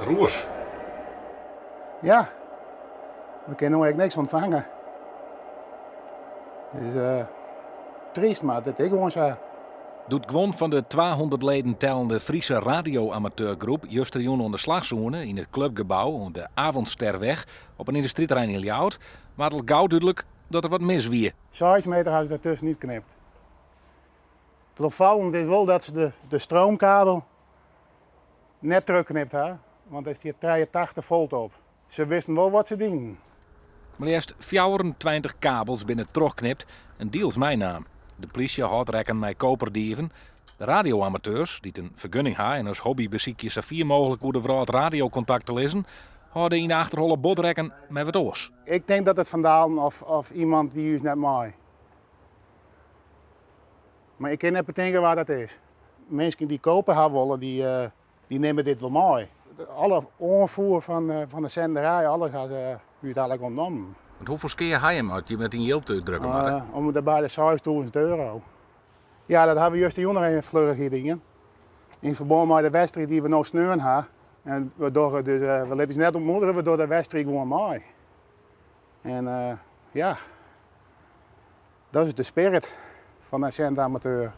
Roers. Ja, we kinne no ek niks ûntfange. Dus uh, tryst, mar it is gewoan sa. Doe't guon fan de 200 leden tellende Friese radioamateurgroep justerjûn oan de slach soene yn it klupgebou oan de Avondsterweg op in yndustryterrein yn Ljouwert, waard al gau dúdlik dat der wat mis wie. 6 meter ha se der tusken útknipt. It opfallend is wol dat se de, de stroomkabel net trochknipt ha, want der stiet 83 volt op. Se wisten wol wat se dienen. Mar leafst 24 kabels binne trochknipt en diels meinaam. De plysje hâldt rekken mei koperdieven. De radioamateurs, dy't in fergunning ha en as hobby besykje safier mooglik oer de wrâld radiokontakt te lizzen, hâlde yn de achterholle bot rekken mei wat oars. Ik tink dat it fandalen of, of iemand dy't ús net mei. Mar ik kin net betinke wa dat is. Minsken dy't koper ha wolle, dy, uh, dy nimme dit wol mei. Alle oanfoer fan, uh, fan de senderij, alles ha se úteinlik ûntnommen. Want hoefolle skea ha jim as je met in jild útdrukke moatte? Om de by de 6000 euro. Ja, dat ha we justerjûn noch even fluggich hier dien. Yn ferbân mei de wedstriid dy't we no sneon ha. En we dogge dus, uh, we litte ús net ûntmoedigje, we dogge de wedstriid gewoan mei. En uh, ja, dat is de spirit fan in sendamateur.